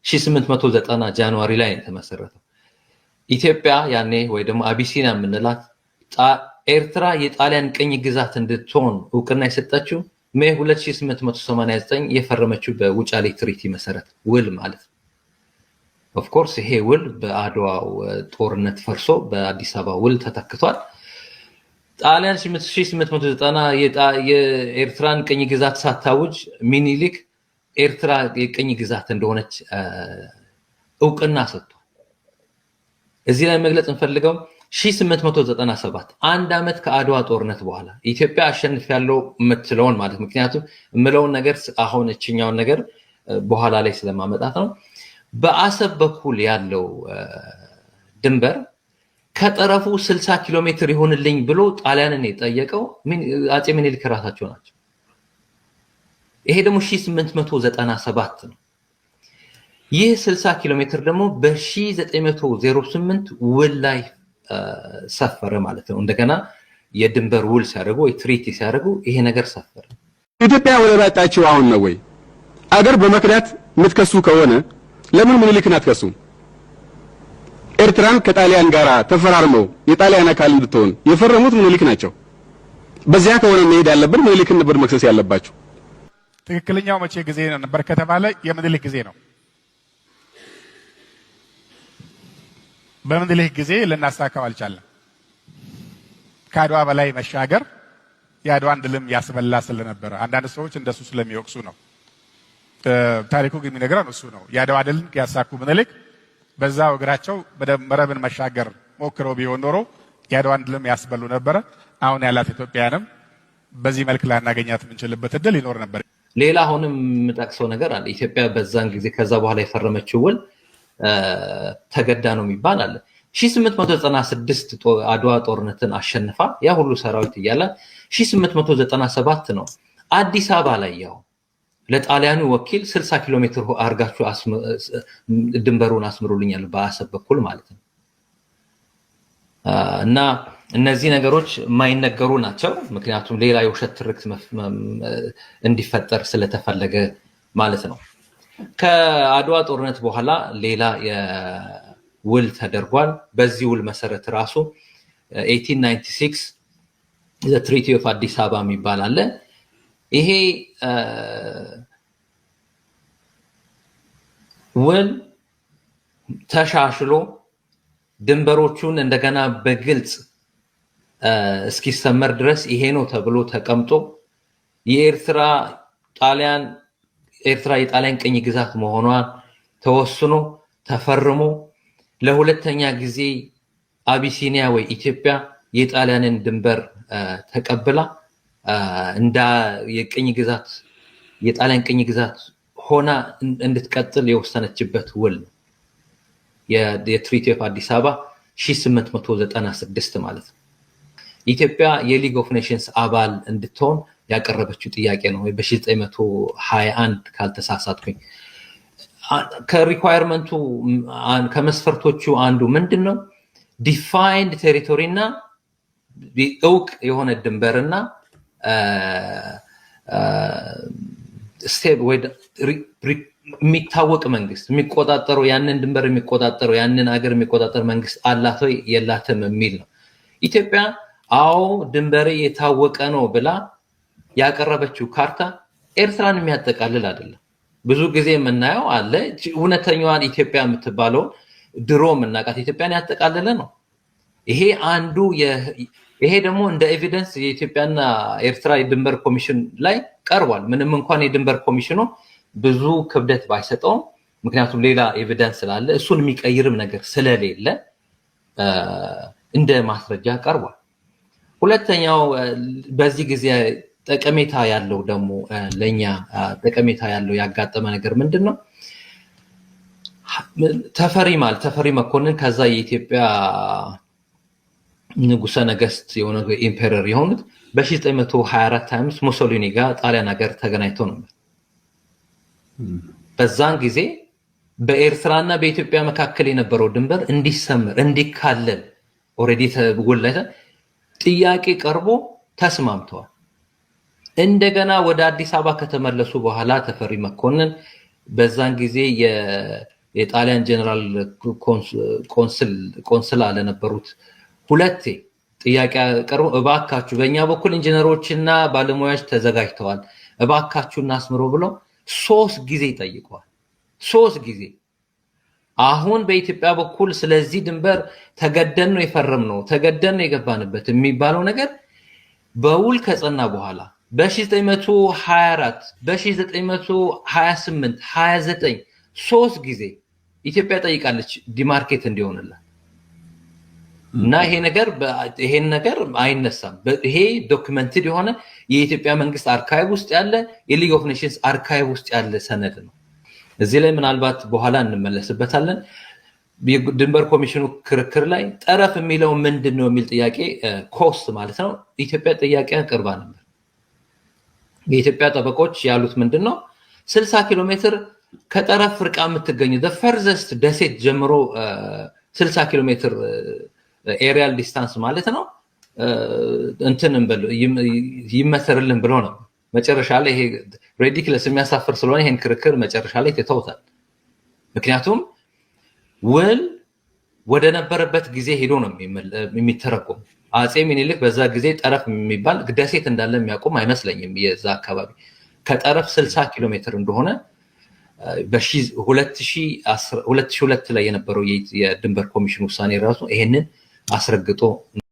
1890 January ላይ ነው የተመሰረተው። ኢትዮጵያ ያኔ ወይ ደግሞ አቢሲኒያ የምንላት ኤርትራ የጣሊያን ቅኝ ግዛት እንድትሆን እውቅና የሰጠችው May 2889 የፈረመችው በውጫሌ treaty መሰረት ውል ማለት ነው። Of course ይሄ ውል በአድዋው ጦርነት ፈርሶ በአዲስ አበባ ውል ተተክቷል። ጣሊያን 1890 የኤርትራን ቅኝ ግዛት ሳታውጅ ሚኒሊክ ኤርትራ የቅኝ ግዛት እንደሆነች እውቅና ሰጥቷል። እዚህ ላይ መግለጽ እንፈልገው 1897 አንድ ዓመት ከአድዋ ጦርነት በኋላ ኢትዮጵያ አሸንፊያለሁ የምትለውን ማለት፣ ምክንያቱም የምለውን ነገር አሁን እችኛውን ነገር በኋላ ላይ ስለማመጣት ነው። በአሰብ በኩል ያለው ድንበር ከጠረፉ 60 ኪሎ ሜትር ይሆንልኝ ብሎ ጣሊያንን የጠየቀው አፄ ምኒልክ ራሳቸው ናቸው። ይሄ ደግሞ 1897 ነው። ይህ 60 ኪሎ ሜትር ደግሞ በ1908 ውል ላይ ሰፈረ ማለት ነው። እንደገና የድንበር ውል ሲያደርጉ ወይ treaty ሲያደርጉ ይሄ ነገር ሰፈረ። ኢትዮጵያ ወደብ ያጣችው አሁን ነው ወይ? አገር በመክዳት የምትከሱ ከሆነ ለምን ምኒልክን አትከሱም? ኤርትራን ከጣሊያን ጋር ተፈራርመው የጣሊያን አካል እንድትሆን የፈረሙት ምኒልክ ናቸው። በዚያ ከሆነ መሄድ ያለብን ምኒልክን ነበር መክሰስ ያለባቸው። ትክክለኛው መቼ ጊዜ ነበር ከተባለ የምኒልክ ጊዜ ነው። በምኒልክ ጊዜ ልናሳካው አልቻለም። ከአድዋ በላይ መሻገር የአድዋን ድልም ያስበላ ስለነበረ አንዳንድ ሰዎች እንደሱ ስለሚወቅሱ ነው። ታሪኩ ግን የሚነግረን እሱ ነው። የአድዋ ድልን ያሳኩ ምኒልክ በዛው እግራቸው መረብን መሻገር ሞክረው ቢሆን ኖሮ የአድዋን ድልም ያስበሉ ነበረ። አሁን ያላት ኢትዮጵያንም በዚህ መልክ ላናገኛት የምንችልበት እድል ይኖር ነበር። ሌላ አሁንም የምጠቅሰው ነገር አለ። ኢትዮጵያ በዛን ጊዜ ከዛ በኋላ የፈረመችው ውል ተገዳ ነው የሚባል አለ። 1896 አድዋ ጦርነትን አሸንፋ ያ ሁሉ ሰራዊት እያለ 1897 ነው አዲስ አበባ ላይ ያው ለጣሊያኑ ወኪል 60 ኪሎ ሜትር አርጋችሁ ድንበሩን አስምሩልኛል በአሰብ በኩል ማለት ነው። እና እነዚህ ነገሮች የማይነገሩ ናቸው። ምክንያቱም ሌላ የውሸት ትርክት እንዲፈጠር ስለተፈለገ ማለት ነው። ከአድዋ ጦርነት በኋላ ሌላ ውል ተደርጓል። በዚህ ውል መሰረት ራሱ 1896 the Treaty of አዲስ አበባ የሚባል አለ። ይሄ ውል ተሻሽሎ ድንበሮቹን እንደገና በግልጽ እስኪሰመር ድረስ ይሄ ነው ተብሎ ተቀምጦ የኤርትራ ጣሊያን ኤርትራ የጣሊያን ቅኝ ግዛት መሆኗን ተወስኖ ተፈርሞ ለሁለተኛ ጊዜ አቢሲኒያ ወይ ኢትዮጵያ የጣሊያንን ድንበር ተቀብላ እንዳ የቅኝ ግዛት የጣሊያን ቅኝ ግዛት ሆና እንድትቀጥል የወሰነችበት ውል ነው። የ Treaty of አዲስ አበባ 1896 ማለት ነው። ኢትዮጵያ የ League of Nations አባል እንድትሆን ያቀረበችው ጥያቄ ነው በ1921 ካልተሳሳትኩኝ። ከ requirement ኡ ከመስፈርቶቹ አንዱ ምንድን ነው? Defined territory እና እውቅ የሆነ ድንበርና የሚታወቅ መንግስት የሚቆጣጠረው ያንን ድንበር የሚቆጣጠረው ያንን ሀገር የሚቆጣጠር መንግስት አላት ወይ የላትም የሚል ነው። ኢትዮጵያ አዎ ድንበሬ የታወቀ ነው ብላ ያቀረበችው ካርታ ኤርትራን የሚያጠቃልል አይደለም። ብዙ ጊዜ የምናየው አለ፣ እውነተኛዋን ኢትዮጵያ የምትባለውን ድሮ የምናውቃት ኢትዮጵያን ያጠቃልለ ነው። ይሄ አንዱ ይሄ ደግሞ እንደ evidence የኢትዮጵያና ኤርትራ የድንበር ኮሚሽን ላይ ቀርቧል። ምንም እንኳን የድንበር ኮሚሽኑ ብዙ ክብደት ባይሰጠውም፣ ምክንያቱም ሌላ evidence ስላለ እሱን የሚቀይርም ነገር ስለሌለ እንደ ማስረጃ ቀርቧል። ሁለተኛው በዚህ ጊዜ ጠቀሜታ ያለው ደግሞ ለኛ ጠቀሜታ ያለው ያጋጠመ ነገር ምንድን ነው? ተፈሪ ማለት ተፈሪ መኮንን ከዛ የኢትዮጵያ ንጉሰ ነገስት የሆነ emperor የሆኑት በ1924-25 ሙሶሊኒ ጋር ጣሊያን ሀገር ተገናኝተው ነበር። በዛን ጊዜ በኤርትራና በኢትዮጵያ መካከል የነበረው ድንበር እንዲሰምር እንዲካለል already ውል ጥያቄ ቀርቦ ተስማምተዋል። እንደገና ወደ አዲስ አበባ ከተመለሱ በኋላ ተፈሪ መኮንን በዛን ጊዜ የጣሊያን ጀነራል ቆንስላ ለነበሩት ሁለቴ ጥያቄ ቀርቦ እባካችሁ በእኛ በኩል ኢንጂነሮችና ባለሙያዎች ተዘጋጅተዋል፣ እባካችሁ እናስምሮ ብለው 3 ጊዜ ጠይቀዋል። 3 ጊዜ። አሁን በኢትዮጵያ በኩል ስለዚህ ድንበር ተገደን ነው የፈረምነው፣ ተገደን ነው የገባንበት የሚባለው ነገር በውል ከጸና በኋላ በ1924፣ በ1928፣ 29 3 ጊዜ ኢትዮጵያ ጠይቃለች demarcate እንዲሆንላት። እና ይሄን ነገር አይነሳም። ይሄ documented የሆነ የኢትዮጵያ መንግስት archive ውስጥ ያለ፣ የ League of Nations archive ውስጥ ያለ ሰነድ ነው። እዚህ ላይ ምናልባት በኋላ እንመለስበታለን። የድንበር ኮሚሽኑ ክርክር ላይ ጠረፍ የሚለው ምንድነው የሚል ጥያቄ፣ coast ማለት ነው። ኢትዮጵያ ጥያቄ አቅርባ ነበር። የኢትዮጵያ ጠበቆች ያሉት ምንድነው? 60 ኪሎ ሜትር ከጠረፍ ርቃ የምትገኘው the furthest ደሴት ጀምሮ 60 ኪሎ ሜትር aerial distance ማለት ነው፣ እንትን እንበል ይመሰርልን ብሎ ነው። መጨረሻ ላይ ይሄ ridiculous የሚያሳፍር ስለሆነ ይሄን ክርክር መጨረሻ ላይ ትተውታል። ምክንያቱም ውል ወደ ነበረበት ጊዜ ሄዶ ነው የሚተረጎም። አጼ ሚኒሊክ በዛ ጊዜ ጠረፍ የሚባል ደሴት እንዳለ የሚያውቁም አይመስለኝም። የዛ አካባቢ ከጠረፍ 60 ኪሎ ሜትር እንደሆነ በ2002 ላይ የነበረው የድንበር ኮሚሽን ውሳኔ ራሱ ይሄንን አስረግጦ